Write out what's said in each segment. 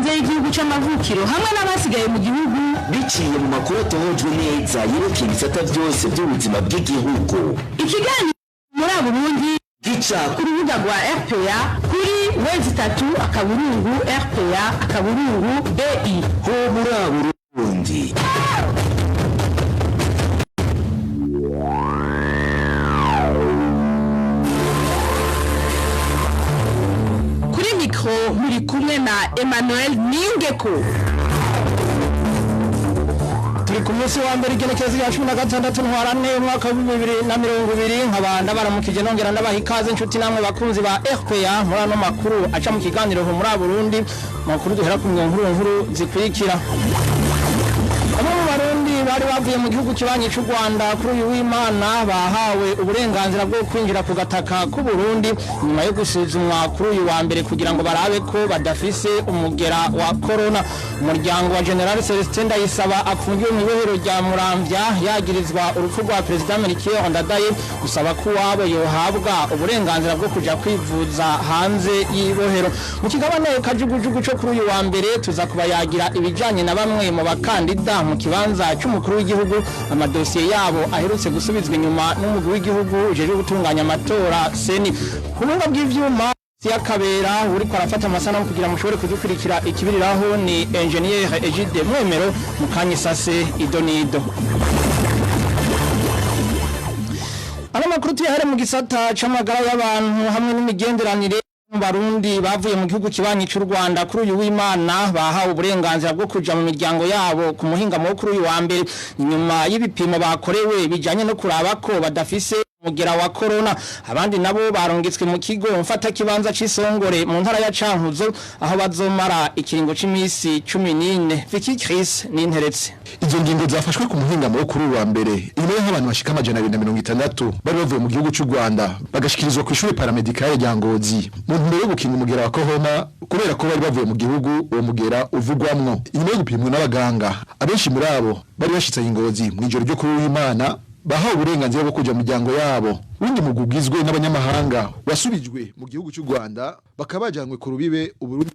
hanze y'igihugu c'amavukiro hamwe n'abasigaye mu gihugu. Biciye mu makuru atohojwe neza yerekeye ibisata byose by'ubuzima bw'igihugu. Ikiganiro muri Burundi gica ku rubuga rwa RPA kuri w3.rpa.bi. Ho muri Burundi. Kuri mikro muri kumwe na Emmanuel Niyungeko. Turi ku munsi wa mbere, igenekerezo rya 16 ntwarante umwaka wa 2020. Nkaba ndabaramukije, nongera ndabaha ikaze, inshuti namwe bakunzi ba RPA, muri ano makuru aca mu kiganiro muri Burundi. Makuru duhera ku nkuru nkuru zikurikira: Bamwe mu Barundi bari bavuye mu gihugu kibanyi cy'u Rwanda kuri uyu w'Imana bahawe uburenganzira bwo kwinjira ku gataka k'u Burundi nyuma yo gusuzumwa kuri uyu wa mbere kugira ngo barabe ko badafise umugera wa corona. Umuryango wa General Celestin Ndayisaba apfungiwe mu ibohero rya Muramvya yagirizwa urupfu rwa Perezida Melchior Ndadaye gusaba ko uwabo yohabwa uburenganzira bwo kuja kwivuza hanze y'ibohero. Mu kigabane kajugujugu cyo kuri uyu wa mbere tuza kubayagira ibijanye na bamwe mu bakandida mu kibanza cy'umukuru w'igihugu amadosiye yabo aherutse gusubizwa inyuma n'umugwi w'igihugu ujejwe gutunganya amatora CENI. Ku buhinga bw'ivyuma Siyakabera uriko arafata amasanamu kugira mushobore kudukurikira ikibiriraho ni Engineer Egide Mwemero. Mukanyisase idonido. Ano makuru tuyahere mu gisata c'amagara y'abantu hamwe n'imigenderanire. Mu Barundi bavuye mu gihugu kibanyi cy'u Rwanda kuri uyu w'Imana bahawe uburenganzira bwo kuja mu miryango yabo ku muhingamo wo kuri uyu wa mbere nyuma y'ibipimo bakorewe bijanye no kuraba ko badafise umugera wa corona. Abandi nabo barungitswe mu kigo mfata kibanza c'Isongore mu ntara ya Cankuzo, aho bazomara ikiringo c'imisi 14. Vicky Chris Ninteretse. Izo ngingo zafashwe ku muhingamo wo kuri uyu wa mbere inyuma y'aho abantu bashika 260 bari bavuye mu gihugu cy'u Rwanda bagashikirizwa ku ishure paramédicale rya Ngozi mu ntumbero yo gukinga umugera wa corona, kubera ko bari bavuye mu gihugu uwo mugera uvugwamwo. Inyuma yo gupimwa n'abaganga, abenshi muri abo bari bashitse i Ngozi mw'ijoro ryo kuri uw'Imana bahawe uburenganzira bwo kuja mu miryango yabo. Wundi mugwi ugizwe n'abanyamahanga wasubijwe mu gihugu cy'u Rwanda, bakaba bajanywe ku rubibe Uburundi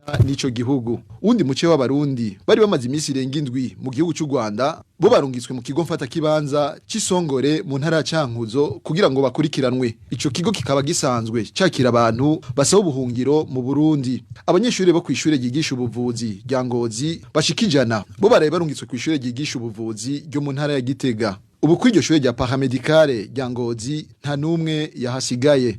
buhana n'ico gihugu. Uwundi muce w'Abarundi bari bamaze iminsi irenga 7 mu gihugu cy'u Rwanda bo barungitswe mu kigo mfata kibanza c'Isongore mu ntara ya Cankuzo kugira ngo bakurikiranwe. Ico kigo kikaba gisanzwe cakira abantu basaba ubuhungiro mu Burundi. Abanyeshuri bo kw'ishure ryigisha ubuvuzi rya Ngozi bashika 100 bo baraye barungitswe kw'ishure ryigisha ubuvuzi ryo mu ntara ya Gitega. Ubu kw'iryo shure rya paramédicale rya Ngozi nta n'umwe yahasigaye.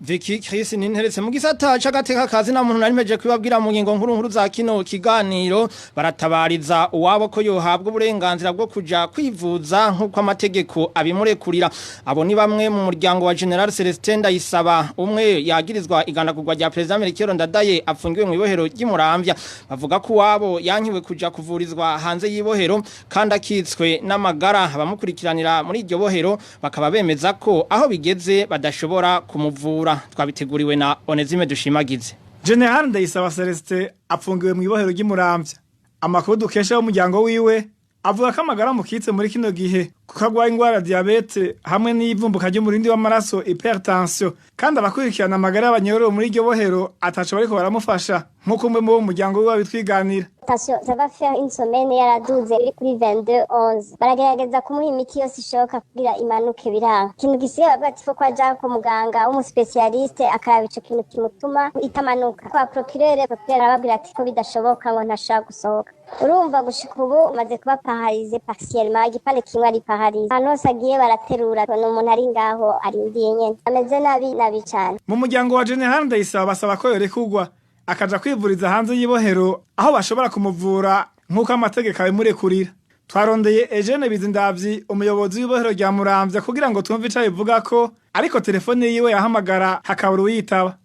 Vicky Chris Ninteretse. Mu gisata c'agateka kazi na muntu, narimeje kubabwira mu ngingo nkuru nkuru za kino kiganiro, baratabariza uwabo ko yohabwa uburenganzira bwo kuja kwivuza nk'uko amategeko abimurekurira. Abo ni bamwe mu muryango wa General Celestin Ndayisaba, umwe yagirizwa igandagurwa rya President Melchior Ndadaye apfungiwe mu ibohero ry'Imuramvya. Bavuga ko uwabo yankiwe kuja kuvurizwa hanze y'ibohero kandi akitswe n'amagara. Abamukurikiranira muri iryo bohero bakaba bemeza ko aho bigeze badashobora kumuvura. Twabiteguriwe na Onezime Dushimagize. General Ndayisaba Celestin apfungiwe mu ibohero ry'Imuramvya. Amakuru dukesha y'umuryango wiwe avuga ko amagara mukitse muri kino gihe, kuko agwaye ingwara ya diabète hamwe n'ivumbuka ry'umurindi w'amaraso, hypertension, kandi abakurikirana amagara y'abanyororo muri iryo bohero ataco bariko baramufasha, nk'uko umwe mu bo mu muryango wiwe abitwiganira. Tension, ça va faire une semaine yaraduze, iri kuri 22 11. Baragerageza kumuha imiti yose ishoboka kugira imanuke, biranga. Ikintu gisigaye bavuga ati ko aja ku muganga w'umuspécialiste akaraba ico kintu kimutuma itamanuka. Kwa procureur arababwira ati ko bidashoboka, ngo ntashobora gusohoka. Urumva gushika ubu umaze kuba paralysé partiellement, igipande kimwe ari paralysé. Ahantu hose agiye baraterura, ni umuntu ari ngaho arindiye nyene. Ameze nabi nabi cane. Mu muryango wa General Ndayisaba basaba ko yorekurwa akaja kwivuriza hanze y'ibohero aho bashobora kumuvura nk'uko amategeko abimurekurira. Twarondeye Eugene Bizindavyi, umuyobozi w'ibohero rya Muramvya, kugira ngo twumve ico abivuga ko, ariko telefone yiwe yahamagara hakabura uwuyitaba.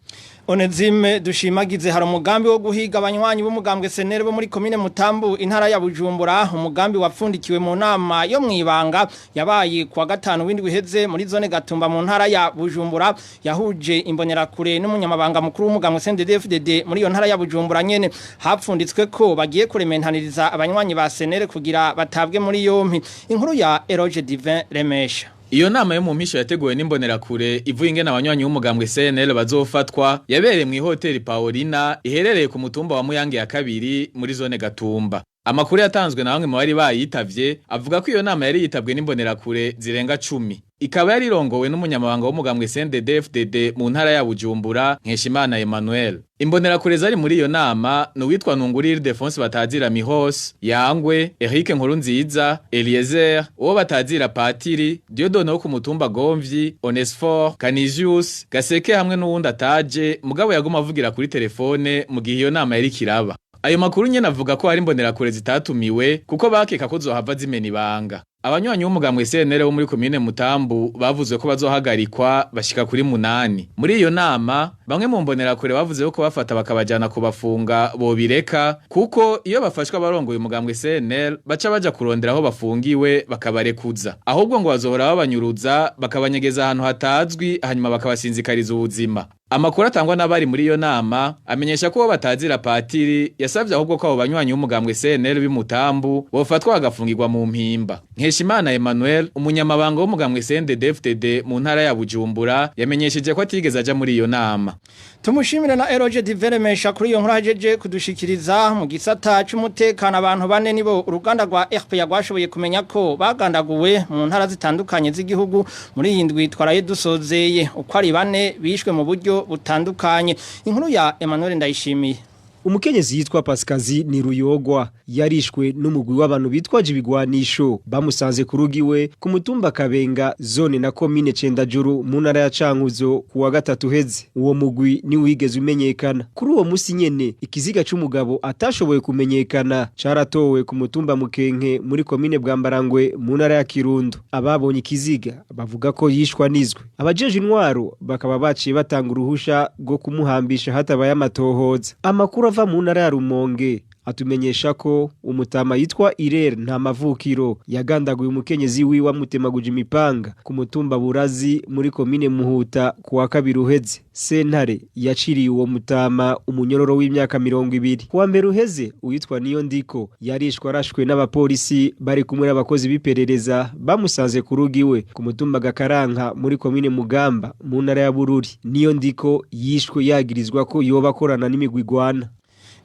Onezime Dushimagize. Hari umugambi wo guhiga abanywanyi b'umugambwe CNL bo muri komine Mutambu, intara ya Bujumbura. Umugambi wapfundikiwe mu nama yo mwibanga yabaye kuwa gatanu w'indwi iheze muri zone Gatumba mu ntara ya Bujumbura, yahuje imbonerakure n'umunyamabanga mukuru w'umugambwe CNDD-FDD muri iyo ntara ya Bujumbura nyene. Hapfunditswe ko bagiye kurementaniriza abanywanyi ba CNL kugira batabwe muri yompi. Inkuru ya Eroge Divin Remesha. Iyo nama yo mu mpisho yateguwe n'imbonerakure ivuye ingene abanywanyi b'umugambwe CNL bazofatwa yabereye mu ihoteli Paulina iherereye ku mutumba wa Muyange ya kabiri muri zone Gatumba. Amakuru yatanzwe na bamwe mu bari bayitavye avuga ko iyo nama yari yitabwe n'imbonerakure zirenga 10. Ikaba yari irongowe n'umunyamabanga w'umugambwe CNDD-FDD mu ntara ya Bujumbura, Nkeshimana Emmanuel. Imbonerakure zari muri iyo nama ni uwitwa Ntungurire Ildefonse batazira Mihos, Yangwe, Eric Nkurunziza, Eliezer, uwo batazira Patiri, Dieudonne wo ku mutumba Gomvyi, Onesphore, Canisius, Gaseke hamwe n'uwundi ataje, mugabo yaguma avugira kuri telefone mu gihe iyo nama yari kiraba. Ayo makuru nyene avuga ko hari imbonerakure zitatumiwe kuko bakeka ko zohava zimena ibanga. Abanywanyi b'umugambwe CNL wo muri komine Mutambu bavuze ko bazohagarikwa bashika kuri 8. Muri iyo nama bamwe mu mbonerakure bavuze ko bafata bakabajana kubafunga bobireka kuko iyo bafashwe abarongoye umugambwe CNL baca baja kurondera aho bafungiwe bakabarekuza. Ahubwo ngo bazohora babanyuruza bakabanyegeza ahantu hatazwi hanyuma bakabasinzikariza ubuzima. Amakuru atangwa n'abari muri iyo nama amenyesha ko batazira Patiri yasavye ahubwo ko abo banywanyi b'umugambwe CNL b'Imutambu bofatwa bagafungirwa mu mpimba. Nkeshimana Emmanuel, umunyamabanga w'umugambwe CNDD-FDD mu ntara ya Bujumbura, yamenyesheje ko atigeze aja muri iyo nama. Tumushimire na Eroge Diveremesha kuri iyo nkuru ahejeje kudushikiriza. Mu gisata c'umutekano, abantu bane nibo uruganda rwa RPA rwashoboye kumenya ko bagandaguwe mu ntara zitandukanye z'igihugu muri iyi ndwi twaraye dusozeye. Uko ari bane bishwe mu buryo butandukanye. Inkuru ya Emmanuel Ndayishimiye. Umukenyezi yitwa Pasikazi ni Ruyogwa yarishwe n'umugwi w'abantu bitwaje ibigwanisho bamusanze ku rugo iwe ku mutumba Kabenga, zone na komine Cendajuru, mu ntara ya Cankuzo, ku wa gatatu heze. Uwo mugwi ni wigeze umenyekana. Kuri uwo musi nyene, ikiziga c'umugabo atashoboye kumenyekana caratowe ku mutumba Mukenke, muri komine Bwambarangwe, mu ntara ya Kirundo. Ababonye ikiziga bavuga ko yishwa nizwe. Abajeje intwaro bakaba baciye batanga uruhusha rwo kumuhambisha hatabaye amatohoza. Amakuru ava mu ntara ya Rumonge atumenyesha ko umutama yitwa Irere nta mavukiro yagandaguye umukenyezi wiwe amutemaguje imipanga ku mutumba Burazi, muri komine Muhuta, ku wa kabiri uheze. Sentare yaciriye uwo mutama umunyororo w'imyaka 20. Kuwa mbere uheze, uwitwa Niyo Ndiko yarishwe arashwe n'abapolisi bari kumwe n'abakozi b'iperereza bamusanze ku rugo iwe ku mutumba Gakaranka, muri komine Mugamba, mu ntara ya Bururi. Niyo Ndiko yishwe yagirizwa ko yoba akorana n'imigwi igwana.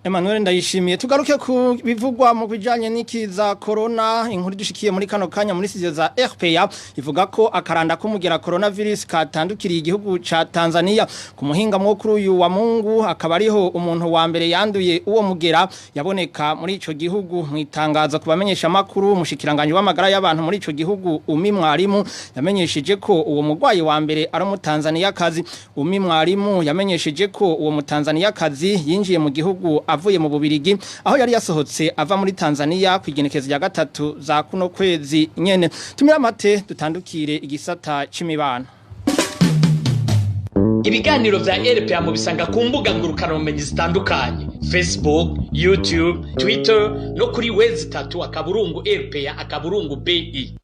Emmanuel Ndayishimiye. Tugaruke ku bivugwa mu bijanye n'ikiza corona. Inkuru dushikiye muri kano kanya muri studio za RPA ivuga ko akaranda k'umugera coronavirus katandukiriye igihugu ca Tanzania. Ku muhinga mwo kuri uyu wa Mungu akaba ariho umuntu wa mbere yanduye uwo mugera yaboneka muri ico gihugu. Mu itangazo kubamenyesha makuru, umushikiranganje w'amagara y'abantu muri ico gihugu, Umi Mwalimu, yamenyesheje ko uwo mugwayi wa mbere ari umutanzania kazi. Umi Mwalimu yamenyesheje ko uwo mutanzania kazi yinjiye mu gihugu avuye mu Bubirigi, aho yari yasohotse ava muri Tanzania ku igenekezo rya 3 za kuno kwezi nyene. Tumira amate, dutandukire igisata c'imibano. Ibiganiro vya RPA mubisanga ku mbuga ngurukanabumenyi zitandukanye: Facebook, YouTube, Twitter no kuri w3.rpa.bi.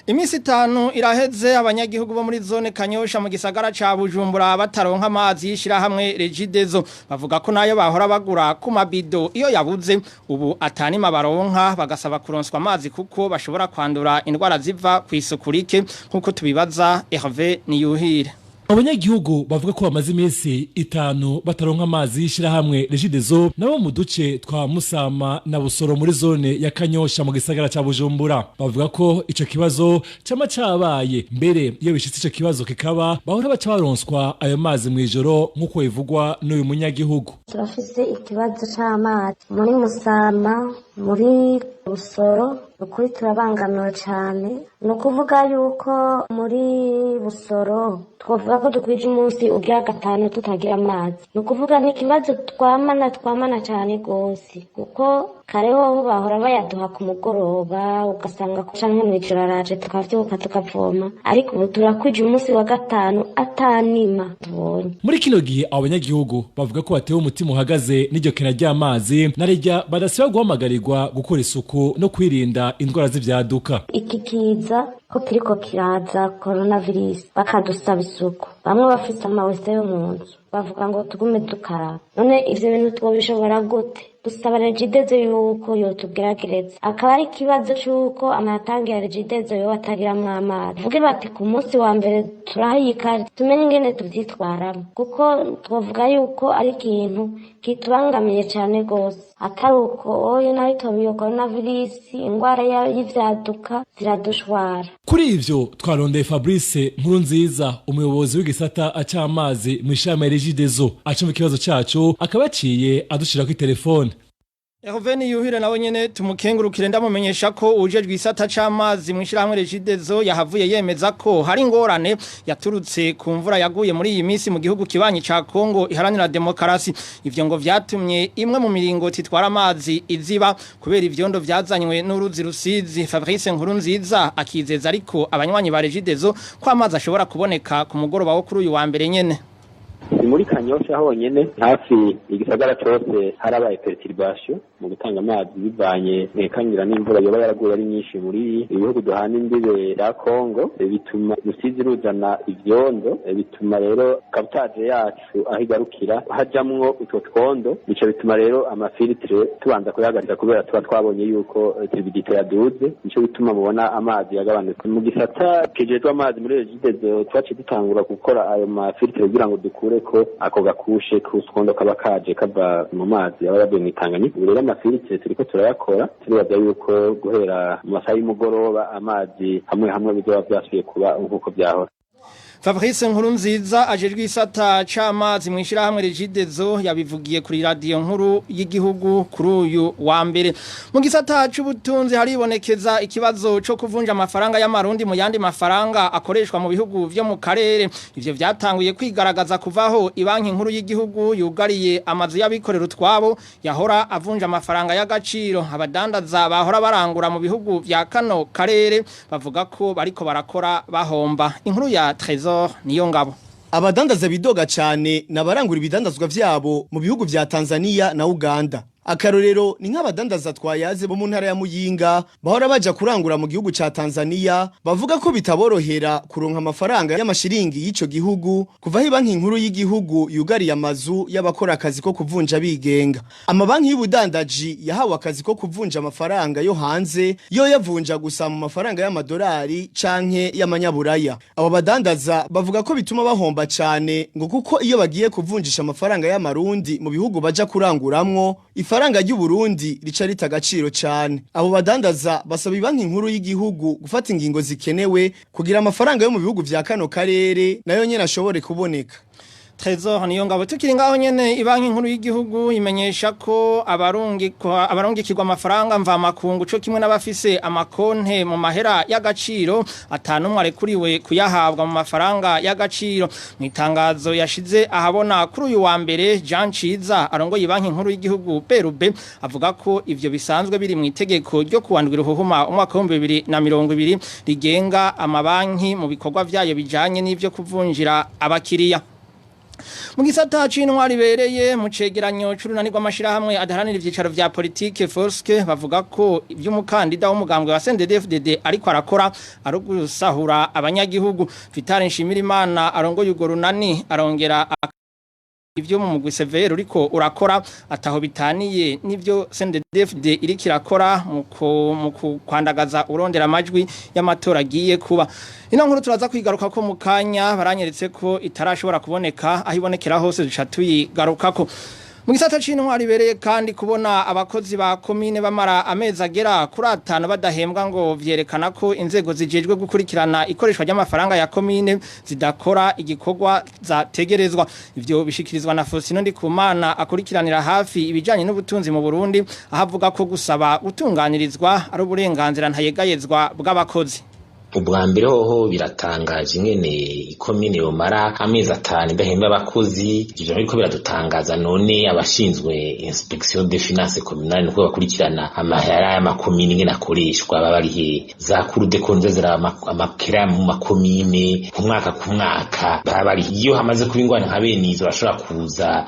Imisi 5 iraheze abanyagihugu bo muri zone Kanyosha mu gisagara ca Bujumbura bataronka amazi y'ishirahamwe Regideso. Bavuga ko nayo bahora bagura ku mabido iyo yabuze ubu atanima baronka, bagasaba kuronswa amazi kuko bashobora kwandura indwara ziva ku isuku rike, nkuko tubibaza Hervé Niyuhire. Abanyagihugu bavuga ko bamaze iminsi 5 bataronka amazi y'ishirahamwe Regideso nabo mu duce twa Musama na Busoro, muri zone ya Kanyosha mu gisagara ca Bujumbura. Bavuga ko ico kibazo cama cabaye mbere. Iyo bishitse ico kibazo kikaba, bahora baca baronswa ayo mazi mw'ijoro, nk'uko bivugwa n'uyu munyagihugu. Turafise ikibazo c'amazi muri Musama, muri Busoro. Ukuri turabangamiwe cane. Ni ukuvuga yuko muri Busoro twavuga ko dukwije umunsi ugira gatanu tutagira amazi. Ni ukuvuga n'ikibazo twamana twamana cane rwose, kuko kare hoho bahora bayaduha ku mugoroba, ugasanga canke mw'ijoro araje, tukavyuka tukavoma, ariko ubu turakwije umunsi wa gatanu atanima tubonye. Muri kino gihe abo banyagihugu bavuga ko batewe umutima uhagaze n'iryo kena ry'amazi, na rirya badasiba guhamagarirwa gukora isuku no kwirinda indwara z'ivyaduka. Iki kiza Ko kiriko kiraza coronavirus, bakadusaba isuku. Bamwe bafise amawese yo mu nzu, bavuga ngo tugume dukaraba. None ivyo bintu twobishobora gute? Dusaba Regideso yuko yotugeragereza, akaba ari ikibazo c'uko amatangi ya Regideso yoba atagiramwo amazi. Vuge bati ku munsi wa mbere turahayika, tumenye ingene tuvyitwaramo, kuko twovuga yuko ari ikintu kitubangamiye cane gose. Atari uko oye naho itoba iyo coronavirus, ingwara y'ivyaduka ziradushwara. Kuri ivyo twarondeye Fabrice Nkurunziza, umuyobozi w'igisata c'amazi mu ishami Regideso, acumva ikibazo cacu akaba yaciye adushirako itelefone. Hervé Yuhire nawe nyene tumukengurukire. Ndamumenyesha ko ujejwe isata c'amazi mu ishirahamwe Regideso yahavuye yemeza ko hari ingorane yaturutse ku mvura yaguye muri iyi minsi mu gihugu kibanyi ca Kongo iharanira demokarasi. Ivyo ngo vyatumye imwe mu miringoti itwara amazi iziba kubera ivyondo vyazanywe n'uruzi Rusizi. Fabrice Nkurunziza akizeza ariko abanywanyi ba Regideso ko amazi ashobora kuboneka ku mugoroba wo kuri uyu wa mbere nyene. Ni muri Kanyosha honyene, hafi igisagara cose harabaye perturbation mu gutanga amazi, bivanye ntekanyira n'imvura yoba yaraguye ari nyinshi muri ibihugu duhana imbibe ya Kongo, bituma Rusizi ruzana ivyondo, bituma rero captage yacu aho igarukira hajamwo utwo twondo. Bico bituma rero ama filtres tubanza kuyahagarika, kubera tuba twabonye yuko turbidité yaduze. Nico bituma mubona amazi yagabanutse. Mu gisata kijejwe amazi muri Regideso twaciye dutangura gukora ayo ma filtres kugira ngo dukure ko ako gakushe k'utwondo kaba kaje kava mu mazi aba yavuye mw'Itanganyika. Ubu rero ama filtres turiko turayakora, turibaza yuko guhera mu masaha y'umugoroba amazi hamwe hamwe bizoba vyasubiye kuba nk'uko vyahora. Fabrice Nkurunziza ajejwe isata c'amazi mu ishirahamwe Regideso yabivugiye kuri radio nkuru y'igihugu kuri uyu wa mbere. Mu gisata c'ubutunzi haribonekeza ikibazo co kuvunja amafaranga y'amarundi mu yandi mafaranga akoreshwa mu bihugu vyo mu karere. Ivyo vyatanguye kwigaragaza kuvaho ibanki nkuru y'igihugu yugariye amazu y'abikorera utwabo yahora avunja amafaranga y'agaciro. Abadandaza bahora barangura mu bihugu vya kano karere bavuga ko bariko barakora bahomba. Inkuru ya Trésor niyo ngabo. Abadandaza bidoga cane nabarangura ibidandazwa vyabo mu bihugu vya Tanzania na Uganda. Akarorero ni nk'abadandaza twayaze bo mu ntara ya Muyinga bahora baja kurangura mu gihugu ca Tanzania, bavuga ko bitaborohera kuronka amafaranga y'amashiringi y'ico gihugu kuva aho banki nkuru y'igihugu yugariye amazu y'abakora akazi ko kuvunja bigenga. Amabanki y'ubudandaji yahawe akazi ko kuvunja amafaranga yo hanze yo yavunja gusa mu mafaranga y'amadolari canke y'amanyaburaya. Abo badandaza bavuga ko bituma bahomba cane, ngo kuko iyo bagiye kuvunjisha amafaranga y'amarundi mu bihugu baja kuranguramwo, ifaranga ry'u Burundi rica rita agaciro cane. Abo badandaza basaba ibanki nkuru y'igihugu gufata ingingo zikenewe kugira amafaranga yo mu bihugu vya kano karere nayo nyene ashobore kuboneka. Trésor niyo ngabo. Tukiri ngaho nyene, ibanki nkuru y'igihugu imenyesha ko abarungikirwa amafaranga mva makungu co kimwe n'abafise amakonte mu mahera y'agaciro atanumwe arekuriwe kuyahabwa mu mafaranga y'agaciro. Mu itangazo yashize ahabona kuri uyu wa mbere, Jean Ciza arongoye ibanki nkuru y'igihugu BRB avuga ko ivyo bisanzwe biri mu itegeko ryo kuwandwira uhuhuma umwaka wa 2020 rigenga amabanki mu bikorwa vyayo bijanye n'ivyo kuvunjira abakiriya. Mu gisata c'intwari ibereye, mu cegeranyo c'urunani rw'amashirahamwe adaharanira ivyicaro vya politike Forske, bavuga ko ivy'umukandida w'umugambwe wa CNDD-FDD ariko arakora ari ugusahura abanyagihugu. Vital Nshimirimana arongoye urwo runani arongera ivyo mu mugwi CVR uriko urakora ataho bitaniye n'ivyo CNDD-FDD iriko irakora mu kwandagaza urondera amajwi y'amatora agiye kuba. Ino nkuru turaza kwigaruka ko mu kanya, baranyeretse ko itarashobora kuboneka. Aho ibonekera hose duca tuyigarukako. Mu gisata c'intwari ibereye kandi, kubona abakozi ba komine bamara amezi agera kuri 5 badahembwa ngo vyerekana ko inzego zijejwe gukurikirana ikoreshwa ry'amafaranga ya komine zidakora igikorwa zategerezwa. Ivyo bishikirizwa na Faustin Ndikumana akurikiranira hafi ibijanye n'ubutunzi mu Burundi, aho avuga ko gusaba gutunganirizwa ari uburenganzira ntayegayezwa bw'abakozi. Ubwa mbere hoho biratangaje ingene ikomine yomara amezi 5 idahemba abakozi. Ivyo biriko biradutangaza. None abashinzwe inspection des finances communales, nuko bakurikirana amahera y'amakomine ingene akoreshwa, baba bari hehe? Za cour des comptes ziraba amakera mu makomine ku mwaka ku mwaka, baba bari? Iyo hamaze kuba ingwani nka bene izo, bashobora kuza.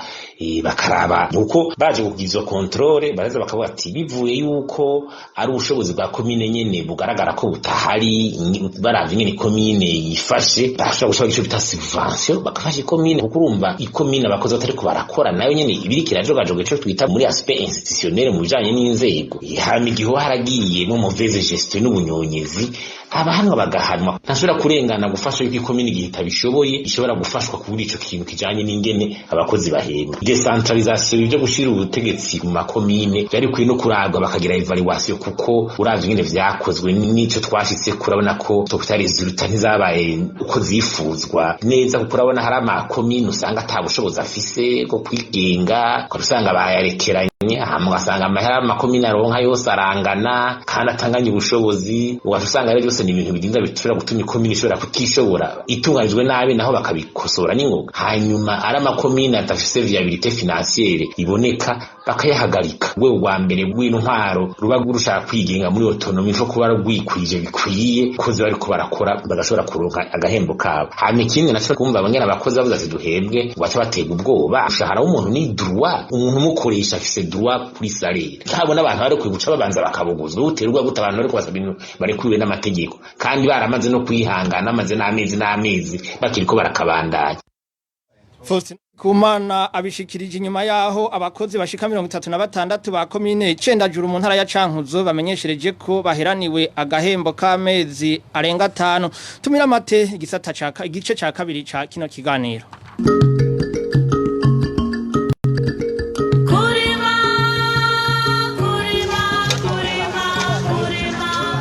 Bakaraba nuko baje kugira izo contrôle, baraza bakavuga ati bivuye yuko ari ubushobozi bwa komine nyene bugaragara ko butahari, baravye nyene komine yifashe, barashobora gushaka ico bita subvention, bakafasha ikomine, kuko urumva ikomine abakozi batariko barakora nayo nyene ibiriko irajogajoga, ico twita muri aspect institutionnel mu bijanye n'inzego. Hama igihe haragiye mu mauvaise gestion n'ubunyonyezi, abahanwa bagahanwa. Ntashobora kurengana gufasha yuko ikomine igihe itabishoboye ishobora gufashwa kuri ico kintu kijanye n'ingene abakozi bahembwa. Decentralisation, ibyo gushira ubutegetsi mu makomine, byari kwiye no kuragwa bakagira evaluation, kuko uravye ingene vyakozwe n'ico twashitse kurabona ko tokutari résultat ntizabaye uko zifuzwa neza, kuko urabona hari amakomine usanga ata bushobozi afise bwo kwigenga, usanga bayarekeranye, hama ugasanga amahera amakomine aronka yose arangana kandi atanganye ubushobozi. Ugaca usanga rero byose ni ibintu bigenda bishobora gutuma ikomine ishobora kutishobora itunganijwe nabi, naho bakabikosora n'ingoga. Hanyuma ari amakomine adafise viabilité financière iboneka, bakayahagarika. Urwego rwa mbere rw'intwaro ruba rushaka kwigenga muri autonomie cyo kuba rwikwije bikwiye, kozi bariko barakora bagashobora kuronka agahembo kabo. Hanyuma ikindi naco, kumva bamwe abakozi bavuze ati duhembwe, baca batega ubwoba. Umushahara w'umuntu ni droit, umuntu umukoresha afise droit kuri salaire. Ntabona abantu bari guca babanza bakabuguzwa uterwa gute, abantu bariko basaba ibintu barekuwe n'amategeko kandi baramaze no kwihangana, amaze n'amezi n'amezi bakiriko barakabandanya. Faustin Kumana abishikirije inyuma yaho abakozi bashika 36 ba komine Cendajuru mu ntara ya Cankuzo bamenyeshereje ko baheraniwe agahembo k'amezi arenga 5. Tumira mate igisata ca igice ca kabiri ca kino kiganiro. Kurima, kurima, kurima, kurima.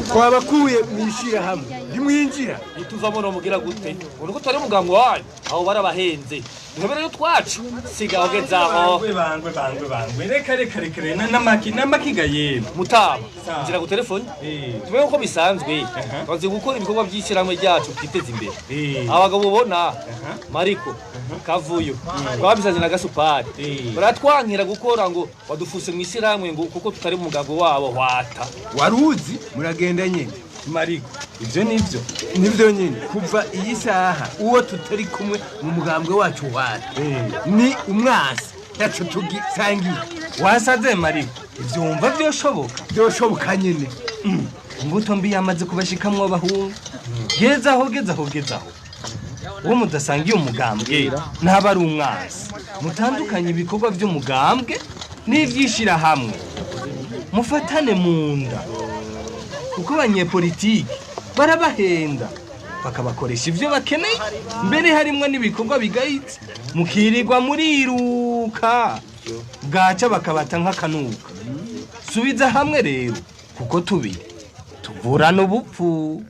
Twabakuye mwishirahamwe ntimwinjira. Ntituvamo nomugira gute ngo nuko tutari umuganga wanyu, aho barabahenze ntobere twacu siga aho aho. Bangwe bangwe bangwe bangwe, reka reka reka reka, namaki namakiga yemwe. Mutama nzira ku telefone tumenye uko bisanzwe tumaze gukora ibikorwa by'ishyirahamwe ryacu twiteze imbere. Abagabo ubona Mariko Kavuyo twabisanze na Gasupari baratwankira gukora ngo badufuse mu ishyirahamwe ngo kuko tutari umugabo wabo wata. Waruzi muragenda nyene Mariko, ivyo nivyo nivyo nyene. Kuva iyi saha uwo tutari kumwe mu mugambwe wacu wana ni umwasi yacu tugisangiye. Wasaze Mariko, ivyo wumva vyoshoboka? Vyoshoboka nyene. Imbuto mbi yamaze kubashikamwo abahungu. Gezaho gezaho gezaho, uwo mudasangiye umugambwe ntaba ari umwasi. Mutandukanye ibikorwa vy'umugambwe n'ivyishirahamwe, mufatane mu nda, kuko abanyepolitiki barabahenda bakabakoresha ivyo bakeneye, mbere harimwo n'ibikorwa bigayitse, mukirirwa muriruka bwaca bakabata nk'akanuka. Subiza hamwe rero, kuko tubiri tuvurana ubupfu.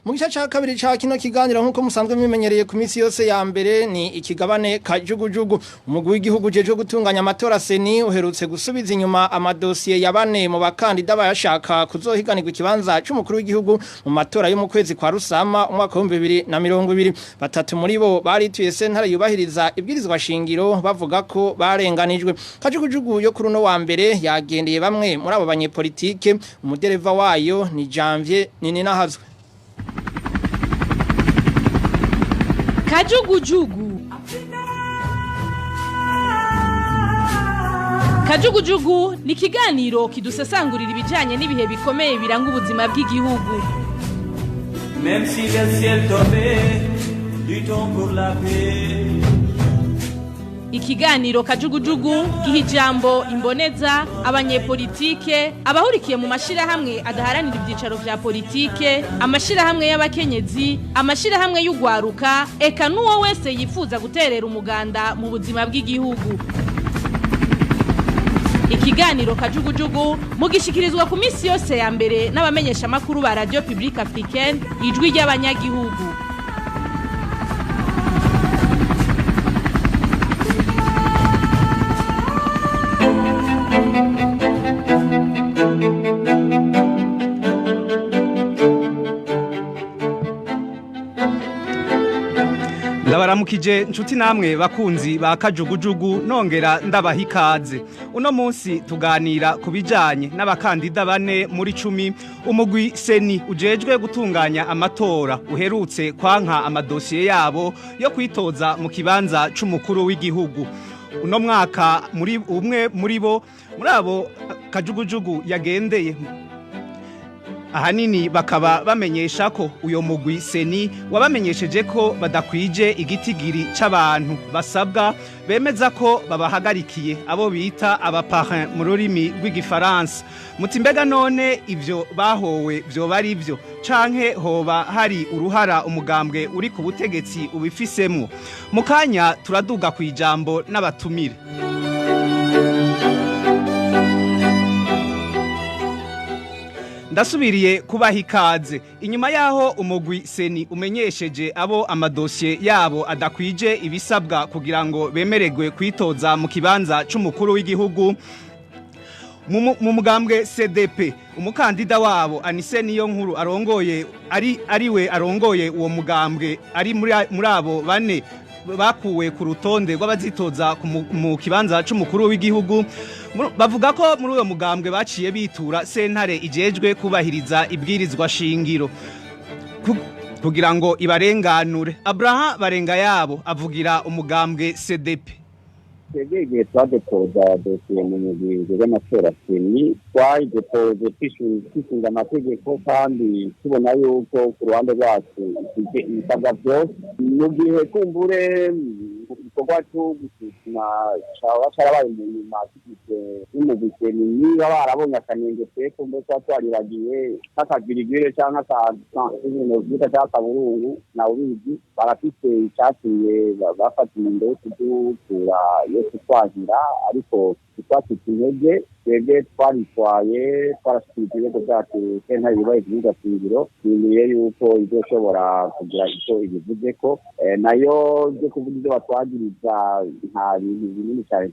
Mu gice ca kabiri ca kino kiganiro, nkuko musanzwe mumenyereye ku minsi yose ya mbere, ni ikigabane kajugujugu. Umugwi w'igihugu jeje gutunganya amatora CENI uherutse gusubiza inyuma amadosiye ya bane mu bakandida bayashaka kuzohiganirwa ikibanza c'umukuru w'igihugu mu matora yo mu kwezi kwa Rusama umwaka wa 2020. Batatu muri bo barituye sentare yubahiriza ibwirizwa shingiro bavuga ko barenganijwe. Kajugujugu yo kuri uno wa mbere yagendeye bamwe muri abo banyepolitike. Umudereva wayo ni Janvier Nininahazwe. Kajugujugu. Kajugujugu ni ikiganiro kidusesangurira ibijanye n'ibihe bikomeye biranga ubuzima bw'igihugu. Même si le ciel tombait, luttons pour la paix. Ikiganiro kajugujugu giha ijambo imboneza, abanyepolitike, abahurikiye mu mashirahamwe adaharanira ivyicaro vya politike, amashirahamwe y'abakenyezi, amashirahamwe y'ugwaruka, eka n'uwo wese yifuza guterera umuganda mu buzima bw'igihugu. Ikiganiro kajugujugu mugishikirizwa ku minsi yose ya mbere n'abamenyesha makuru ba Radio Publique Africaine, ijwi ry'abanyagihugu. Ndabaramukije nshuti namwe bakunzi ba Kajugujugu, nongera ndabaha ikaze. Uno munsi tuganira ku bijanye n'abakandida bane muri 10 umugwi CENI ujejwe gutunganya amatora uherutse kwanka amadosiye yabo yo kwitoza mu kibanza c'umukuru w'igihugu. Uno mwaka muri umwe muri bo, muri abo Kajugujugu yagendeye, ahanini bakaba bamenyesha ko uyo mugwi CENI wabamenyesheje ko badakwije igitigiri c'abantu basabwa, bemeza ko babahagarikiye, abo bita abaparrain mu rurimi rw'igifaransa. Muti mbega none ivyo bahowe vyoba ari vyo, canke hoba hari uruhara umugambwe uri ku butegetsi ubifisemwo? Mu kanya turaduga ku ijambo n'abatumire. Ndasubiriye kubaha ikaze. Inyuma yaho umugwi CENI umenyesheje abo amadosiye yabo adakwije ibisabwa kugira ngo bemererwe kwitoza mu kibanza c'umukuru w'igihugu, mu mugambwe CDP umukandida wabo Anise niyo nkuru arongoye, ari ariwe arongoye uwo mugambwe, ari muri abo bane bakuwe ku rutonde rw'abazitoza mu kibanza c'umukuru w'igihugu. Bavuga ko muri uwo mugambwe baciye bitura sentare ijejwe kubahiriza ibwirizwa shingiro kugira ngo ibarenganure. Abraham Barenga yabo avugira umugambwe CDP. Twebwe igihe twadepoza dosiye mu mugwi w'amatora CENI, twayidepoje twisunga amategeko kandi tubona yuko ku ruhande rwacu ifite ibisabwa byose. Mu gihe kumbure igikorwa cyo gusuzuma caba carabaye mu nyuma tugizwe n'umugwi CENI, niba barabonye akanenge twe kumbure tuba twariragiye nk'akagirigire canke akantu bita canke akaburungu, ntawubizi. Barafise icatumye bafata ingingo yo kudukura, yo kutwagira, ariko ntitwacitse intege. Twebwe twaritwaye, twarashikirije ibirego vyacu sentare yubahiriza ibwirizwa shingiro, twizeye yuko izoshobora kugira ico ibivuzeko. Nayo vyo kuvuga ivyo batwagiriza, nta bintu binini cane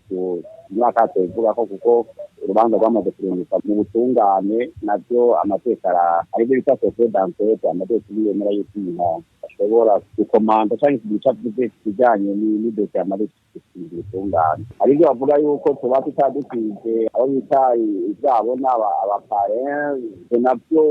mwaka tubivugako, kuko urubanza rwamaze kurungikwa mu butungane. Navyo amategeko arivyo bita secret d'enquête, amategeko ntiyemera yuko umuntu ashobora gukomanda canke kugira ico avuze ku bijanye n'idosiye yamaze gushinga ubutungane. Arivyo bavuga yuko tuba tutadukwije abo bita ivyabo abaparrain, ivyo navyo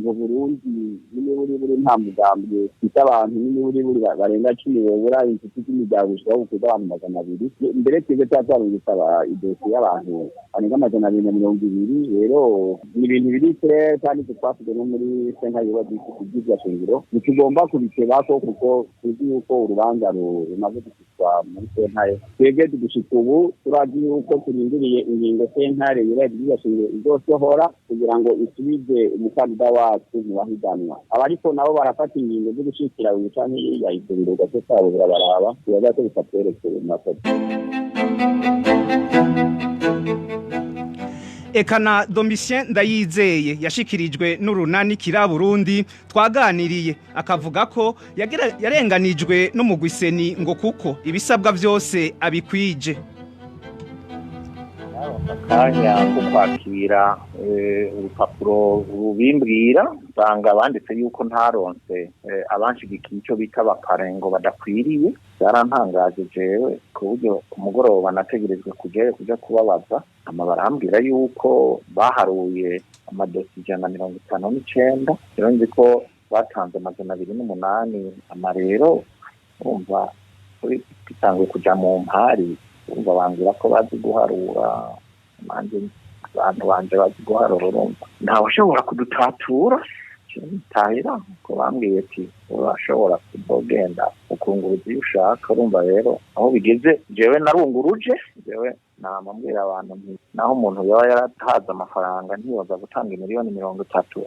mu Burundi n'imiburiburi nta mugambwe ufise abantu n'imiburiburi barenga 10 bobura inshuti z'imiryango ishobora gukuza abantu 200. Mbere twebwe tuba twarungitse idosiye y'abantu barenga 220. Rero ni ibintu biri kure kandi twasize no muri sentare yubahiriza ibwirizwa shingiro, ntitugomba kubitebako kuko tuzi yuko urubanza rumaze gushikwa muri sentare. Twebwe gushika ubu turazi yuko turindiriye ingingo sentare yubahiriza ibwirizwa shingiro izosohora kugira ngo isubize umukandida wacu mu bahiganwa. Abariko nabo barafata ingingo zo gushikira uyu canke iriya, ivyo biruga vyo kwabo birabaraba, bibaza ko bitatwerekeye mu matora. Ekana Domitien Ndayizeye yashikirijwe n'urunani Kira Burundi twaganiriye, akavuga ko yarenganijwe n'umugwi CENI ngo kuko ibisabwa vyose abikwije. Akanya ko kwakira urupapuro rubimbwira, usanga banditse yuko ntaronse abanshigikiye icyo bita abaparrain ngo badakwiriye. Byarantangaje jewe ku buryo ku mugoroba nategerejwe kujayo kuja kubabaza, hama barambwira yuko baharuye amadosiye 159, rero nzi ko batanze 208. Ama rero urumva bitanguye kuja mu mpari, urumva bambwira ko bazi guharura, manje abantu banje bazi guharura, urumva ntawushobora kudutatura. Tahira ko bambwiye ati urashobora kuzogenda ukunguruza iyo ushaka. Urumva rero aho bigeze jewe narunguruje, jewe nama mbwira abantu nti naho umuntu yaba yaratahaze amafaranga ntiyoza gutanga 30 miliyoni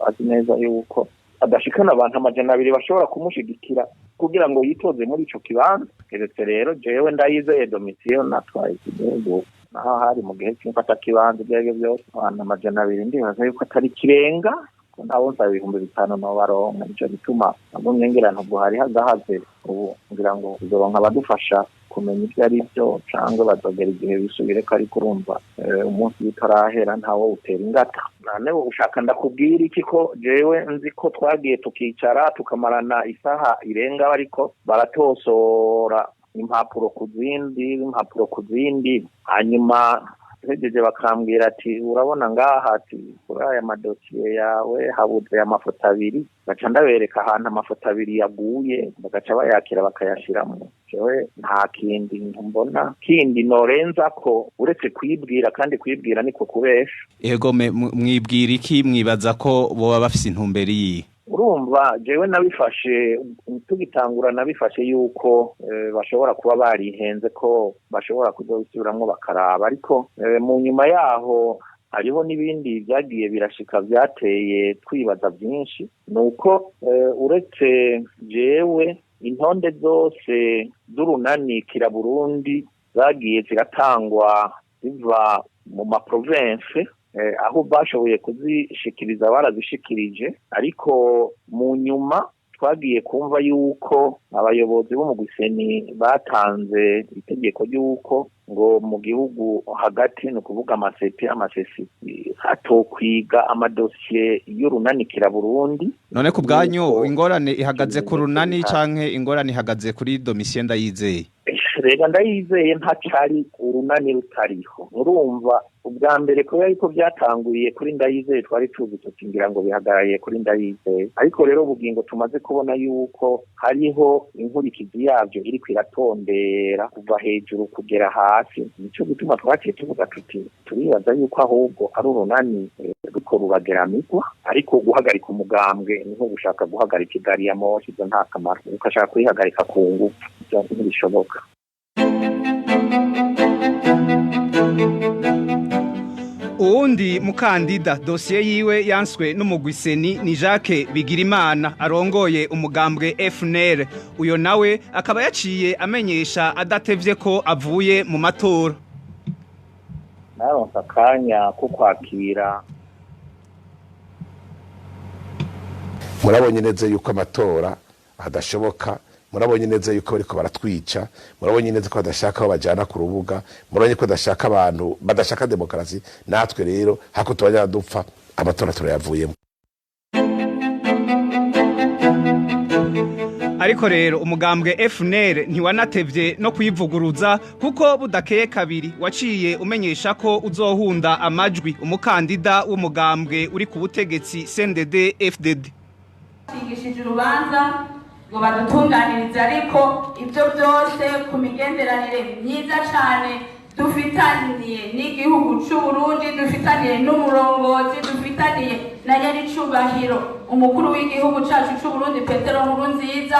azi neza yuko adashikana abantu 200 bashobora kumushigikira kugira ngo yitoze muri ico kibanza. Keretse rero jewe Ndayizeye Domitien natwaye igihugu, naho hari mu gihe cy'imfata kibanza, ibyo aribyo byose abantu 200 ndibaza yuko atari kirenga, ko nabo nsaba 5000 nobaronka. Nico gituma nagumye ngira ntabwo hari hagahaze, ubu ngira ngo uzoronka abadufasha kumenya ibyo ari byo cyangwa bazogera igihe bisubire ko, ariko urumva umunsi utarahera ntawo utera ingata. None ushaka ndakubwira iki ko jewe nzi ko twagiye tukicara tukamarana isaha irenga bariko baratosora impapuro ku zindi, impapuro ku zindi, hanyuma hejeje bakambwira ati urabona ngaha, ati kuri aya madosiye yawe habuze amafoto abiri. Gaca ndabereka ahantu amafoto abiri yaguye, bagaca bayakira bakayashiramo. Jewe nta kindi mbona kindi norenza ko uretse kwibwira, kandi kwibwira niko kubesha. Ego, mwibwira iki? Mwibaza ko boba bafise intumbero iyi? Urumva, jewe nabifashe tugitangura, nabifashe yuko bashobora kuba barihenze, ko bashobora kuzobisubiramwo bakaraba. Ariko mu nyuma yaho hariho n'ibindi byagiye birashika byateye twibaza byinshi. Nuko uretse jewe, intonde zose z'urunani Kira Burundi zagiye ziratangwa ziva mu ma province, aho bashoboye kuzishikiriza barazishikirije. Ariko mu nyuma twagiye kumva yuko abayobozi bo mu Guseni batanze itegeko ry'uko ngo mu gihugu hagati, ni ukuvuga amasepi, amasesi, hatokwiga amadosiye y'urunani Kira Burundi. None ku bwanyu ingorane ihagaze ku runani canke ingorane ihagaze kuri Domitien Ndayizeye? Rega Ndayizeye ntacari urunani rutariho. Urumva, ubwa mbere kubera yuko byatanguriye kuri Ndayizeye, twari tuzi tuti ngira ngo bihagarariye kuri Ndayizeye. Ariko rero ubugingo tumaze kubona yuko hariho inkurikizi yabyo iriko iratondera kuva hejuru kugera hasi, nico gituma twaciye tuvuga tuti turibaza yuko ahubwo ari urunani ruriko rurageramigwa. Ariko guhagarika umugambwe ni nko gushaka guhagarika igari ya moshi, ivyo nta kamaro. Ukashaka kuyihagarika ku ngufu, ivyo ntibishoboka. Uwundi mukandida dosiye yiwe yanswe n'umugwi CENI ni Jacques Bigirimana arongoye umugambwe FNL. Uyo nawe akaba yaciye amenyesha adatevye ko avuye mu matora. Naronse akanya ko kwakira. Murabonye neza yuko amatora adashoboka, murabonye neza yuko bariko baratwica, murabonye neza ko badashaka aho bajana ku rubuga, murabonye ko badashaka abantu, badashaka demokarasi. Natwe rero hako tubajya dupfa, amatora turayavuyemo. Ariko rero umugambwe FNL ntiwanatevye no kwivuguruza, kuko budakeye kabiri waciye umenyesha ko uzohunda amajwi umukandida w'umugambwe uri ku butegetsi CNDD FDD. Shingishije urubanza ngo badutunganirize, ariko ibyo byose ku migenderanire myiza cyane dufitaniye n'igihugu c'u Burundi, dufitaniye n'umurongozi, dufitaniye na nyaricubahiro umukuru w'igihugu cacu c'u Burundi Petero Nkurunziza.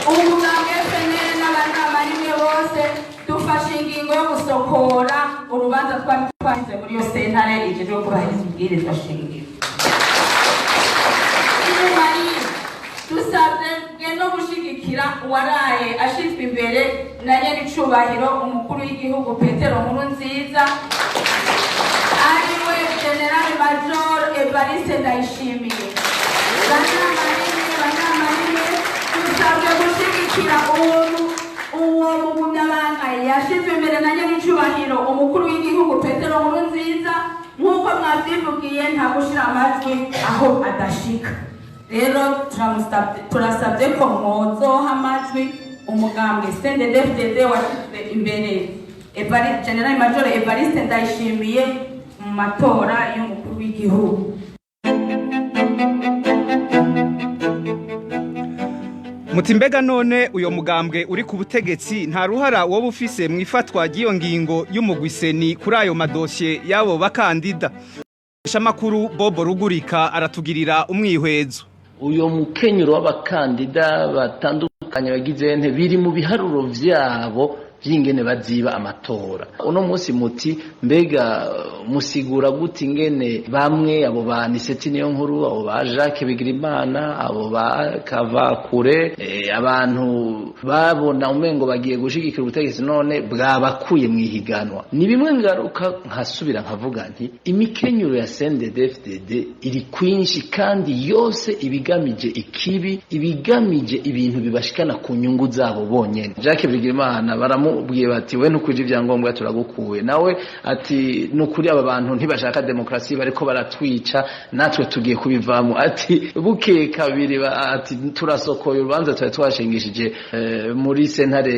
Umugambwe FNL n'abanama rimwe bose dufashe ingingo yo gusokora urubanza twari twashyize muri iyo sentare ijejwe kubahiriza ibwirizwa shingiro. Inyuma dusabwe no gushigikira uwaraye ashizwe imbere na nyaricubahiro umukuru w'igihugu Petero Nkurunziza, ariwe General Major Evariste Ndayishimiye. Banama rimwe dusabwe gushigikira uwo mugumyabanga yashizwe imbere na nyaricubahiro umukuru w'igihugu Petero Nkurunziza. Nk'uko mwavyivugiye, nta gushira amajwi aho adashika. Rero turasabye ko mwozoha amajwi umugambwe CNDD-FDD washyizwe imbere General Major Evariste Ndayishimiye mu matora y'umukuru w'igihugu. Muti mbega none uyo mugambwe uri ku butegetsi nta ruhara woba ufise mu ifatwa ry'iyo ngingo y'umugwi CENI kuri ayo madosiye y'abo bakandida? Shamakuru Bobo Rugurika aratugirira umwihwezo. Uyo mukenyero w'abakandida batandukanye bagize nte biri mu biharuro vyabo vy'ingene baziba amatora. Uno munsi muti mbega musigura gute ingene bamwe abo ba Niseti niyo nkuru, abo ba Jacques Bigirimana, abo ba Kavakure, abantu babona umengo bagiye gushigikira ubutegetsi none bwabakuye mu ihiganwa. Ni bimwe ngaruka nkasubira nkavuga nti imikenyero ya CNDD-FDD iri kwinshi kandi yose ibigamije ikibi, ibigamije ibintu bibashikana ku nyungu zabo bonyene. Jacques Bigirimana Baramubwiye bati we ntukwije ibyangombwa, turagukuye. Nawe ati nukuri aba bantu ntibashaka demokrasi, bariko baratwica, natwe tugiye kubivamo. Ati bukeye kabiri ati turasokoye urubanza twari twashingishije muri sentare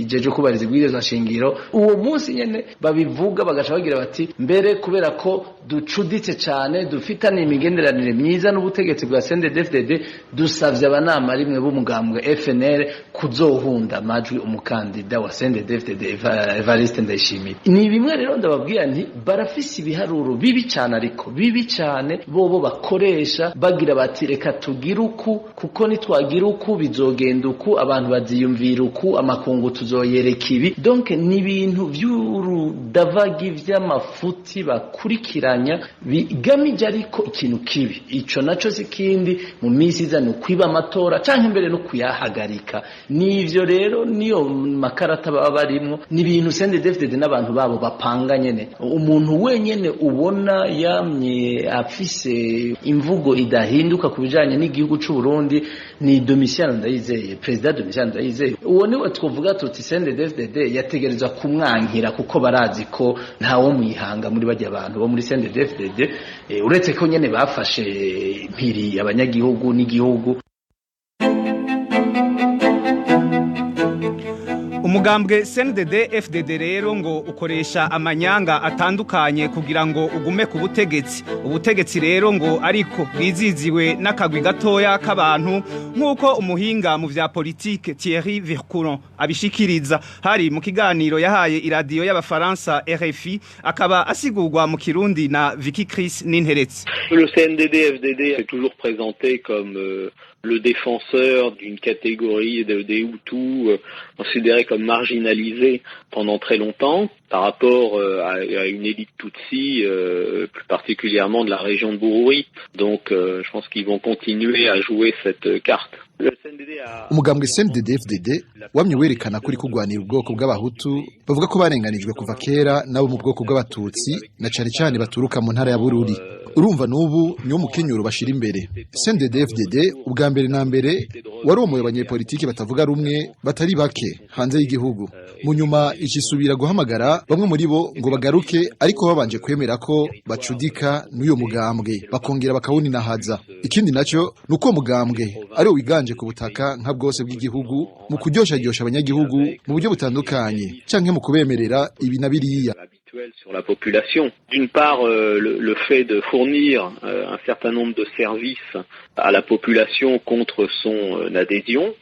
ijeje kubariza ibwirizwa shingiro. Uwo munsi nyene babivuga, bagaca bagira bati mbere kubera ko ducuditse cane, dufitanye imigenderanire myiza n'ubutegetsi bwa CNDD-FDD, dusavye abanama rimwe b'umugambwe FNL kuzohunda amajwi umukandida wa CNDD-FDD Evariste Ndayishimiye. Ni bimwe rero ndababwira nti barafise ibiharuro bibi cane, ariko bibi cane bobo bakoresha bagira bati reka tugire uku, kuko nitwagira uku bizogenda uku, abantu baziyumvira uku, amakungu tuzoyereka ibi. Donc ni ibintu vy'urudavagi vy'amafuti bakurikiranya bigamije ariko ikintu kibi. Ico naco si kindi, mu minsi iza ni ukwiba amatora canke mbere no kuyahagarika. Nivyo rero niyo makarata baba barimwo, ni ibintu CNDD-FDD n'abantu babo bapanga nyene. Umuntu wenyene ubona yamye afise imvugo idahinduka ku bijanye n'igihugu c'u Burundi ni Domitien Ndayizeye, President Domitien Ndayizeye. Uwo niwe twovuga tuti CNDD-FDD yategerezwa kumwankira, kuko barazi ko ntawo mwihanga muri bajya abantu bo muri CNDD-FDD, uretse ko nyene bafashe mpiri abanyagihugu n'igihugu. Umugambwe CNDD FDD rero ngo ukoresha amanyanga atandukanye kugira ngo ugume ku butegetsi. Ubutegetsi rero ngo ariko bwiziziwe n'akagwi gatoya k'abantu, nk'uko umuhinga mu vya politike Thierry Vircoulon abishikiriza hari mu kiganiro yahaye iradiyo y'abafaransa RFI, akaba asigurwa mu Kirundi na Vicky Chris Ninteretse. Le CNDD FDD est toujours présenté comme le défenseur d'une catégorie des Hutus considérés comme marginalisés pendant très longtemps par rapport à une élite Tutsi, plus particulièrement de la région de Bururi. Donc je pense qu'ils vont continuer à jouer cette carte. Umugambwe CNDD-FDD wamye werekana kuri kugwanira ubwoko bw'abahutu bavuga ko barenganijwe kuva kera nabo mu bwoko bw'abatutsi, na cane cane baturuka mu ntara ya Bururi. Urumva n'ubu niwo mukenyuro bashira imbere. CNDD-FDD ubwa mbere na mbere waromoye abanyepolitiki batavuga rumwe batari bake hanze y'igihugu, mu nyuma icisubira guhamagara bamwe muri bo ngo bagaruke, ariko babanje kwemera ko bacudika n'uyo mugambwe bakongera bakawuninahaza. Ikindi naco ni uko mugambwe ari wiganje ku butaka nka bwose bw'igihugu mu kuryosharyosha abanyagihugu mu buryo butandukanye canke mu kubemerera ibi na biriya. Sur la population. D'une part, le fait de fournir un certain nombre de services à la population contre son adhésion,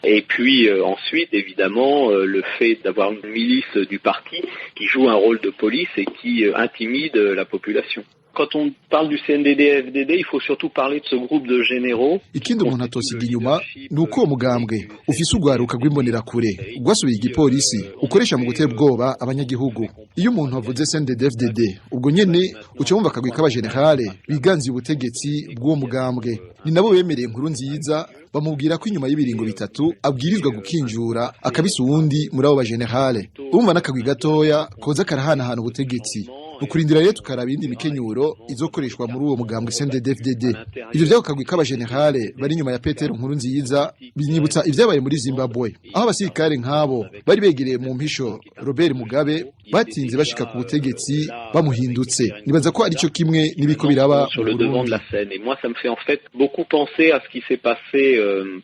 et puis ensuite, évidemment, le fait d'avoir une milice du parti qui joue un rôle de police et qui intimide la population. Quand on parle du CNDD-FDD, il faut surtout parler de ce groupe de généraux. Ikindi umuntu atosiga inyuma ni uko uwo mugambwe ufise urwaruka rw'imbonerakure rwasubiye igipolisi ukoresha mu gutera ubwoba abanyagihugu. Iyo umuntu avuze CNDD-FDD, ubwo nyene uca wumva akagwi k'abajenerale biganziye ubutegetsi bw'uwo mugambwe. Ni nabo bemereye inkuru nziza, bamubwira ko inyuma y'ibiringo 3 abwirizwa gukinjura akabisa uwundi muri abo bajenerale. Urumva n'akagwi gatoya koza karahanahana ubutegetsi. Ukurindira rero tukaraba indi mikenyuro izokoreshwa muri uwo mugambwe CNDD-FDD. Ivyo vyako kagwi k'abajenerale bari inyuma ya Petero Nkurunziza binyibutsa ivyabaye muri Zimbabwe, aho abasirikare nk'abo bari begereye mu mpisho Robert Mugabe batinze bashika ku butegetsi bamuhindutse. Nibaza ko arico kimwe n'ibiko biraba sur le devant de la scène. Et moi, ça me fait en fait beaucoup penser à ce qui s'est passé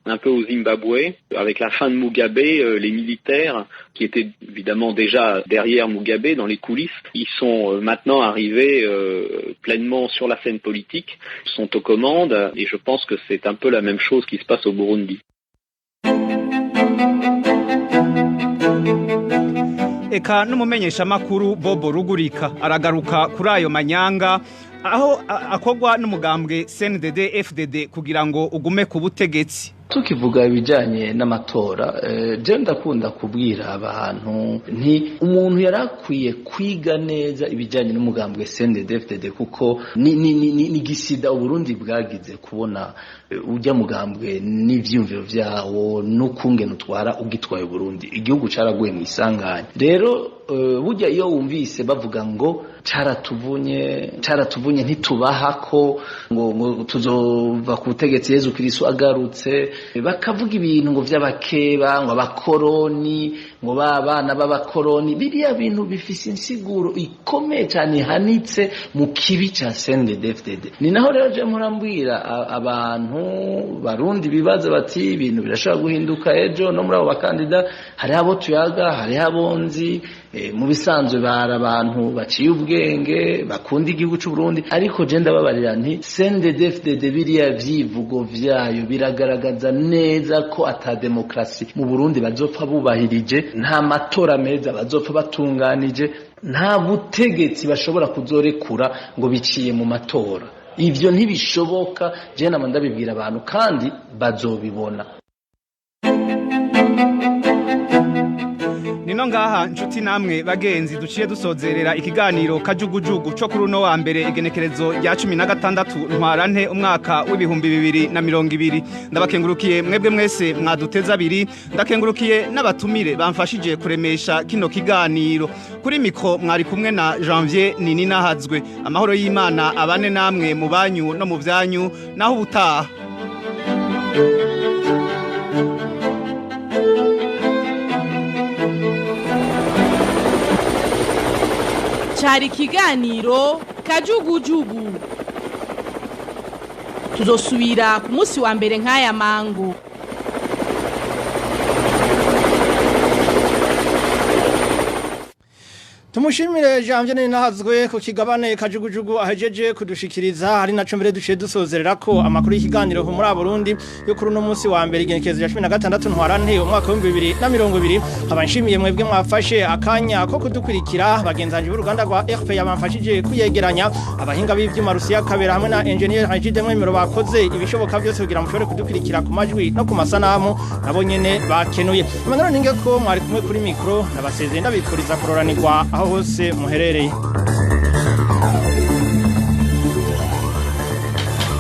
un peu au Zimbabwe avec la fin de Mugabe. Les militaires qui étaient évidemment déjà derrière Mugabe dans les coulisses, ils sont maintenant arrivés pleinement sur la scène politique, sont aux commandes, et je pense que c'est un peu la même chose qui se passe au Burundi. Eka n'umumenyeshamakuru Bobo Rugurika aragaruka kuri ayo manyanga aho akogwa n'umugambwe CNDD FDD kugira ngo ugume ku butegetsi. Tukivuga ibijanye n'amatora, je ndakunda kubwira abantu nti umuntu yarakwiye kwiga neza ibijanye n'umugambwe CNDD-FDD, kuko ni gisida Uburundi bwagize kubona ujya mugambwe n'ivyumviro vyawo n'ukungene utwara ugitwaye Burundi. Igihugu caraguye mu isanganya. Rero burya iyo wumvise bavuga ngo caratuvunye ntitubaha ko ngo tuzova ku butegetsi Yezu Kristo agarutse, bakavuga ibintu ngo vy'abakeba ngo abakoroni Ngo ba bana b'abakoroni, biriya bintu bifise insiguro ikomeye cyane ihanitse mu kibi ca CNDD-FDD. Ni naho rero je murambwira abantu barundi bibaza bati ibintu birashobora guhinduka ejo. No muri abo bakandida hariho abo tuyaga, hariho abo nzi, mu bisanzwe bari abantu baciye ubwenge, bakunda igihugu c'u Burundi. Ariko je ndababarira nti CNDD-FDD biriya vyivugo vyayo biragaragaza neza ko ata demokrasi mu Burundi bazopfa bubahirije, nta matora meza bazopfa batunganije, nta butegetsi bashobora kuzorekura ngo biciye mu matora. Ivyo ntibishoboka. Je nama ndabibwira abantu kandi bazobibona. Nino ngaha nshuti namwe bagenzi duciye dusozerera ikiganiro kajugujugu cyo kuri uno wa mbere, igenekerezo rya 16 ntwarante umwaka w'2020. Ndabakengurukiye mwebwe mwese mwaduteza abiri, ndakengurukiye n'abatumire bamfashije kuremesha kino kiganiro. Kuri mikro mwari kumwe na Janvier Nini Nahazwe. Amahoro y'Imana abane namwe mu banyu no mu vyanyu, naho ubutaha. Cari ikiganiro kajugujugu. Tuzosubira ku munsi wa mbere nk'aya mango. Tumushimire Janvier Ninahazwe ku kigabane kajugujugu ahejeje kudushikiriza. Hari naco mbere duciye dusozerera ko amakuru y'ikiganiro muri Burundi yo kuri uno munsi wa mbere, igenekerezo rya 16 ntwarante umwaka wa 2020. Abanshimiye mwebwe mwafashe akanya ko kudukurikira, bagenzanje b'uruganda rwa RP yabamfashije kuyegeranya, abahinga b'ivyuma Rusiya Kabera hamwe na engineer Hajide Mwemero bakoze ibishoboka byose kugira mushobore kudukurikira ku majwi no ku masanamu, nabo nyene bakenuye. Emmanuel Ninge ko mwari kumwe kuri mikro, nabasezeye ndabifuriza kuroranirwa aho hose muherereye.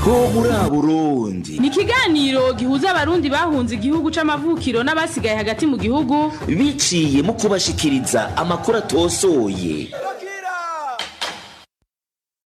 Ho muri Burundi Ni ikiganiro gihuza abarundi bahunze igihugu c'amavukiro n'abasigaye hagati mu gihugu biciye mu kubashikiriza amakuru atosoye.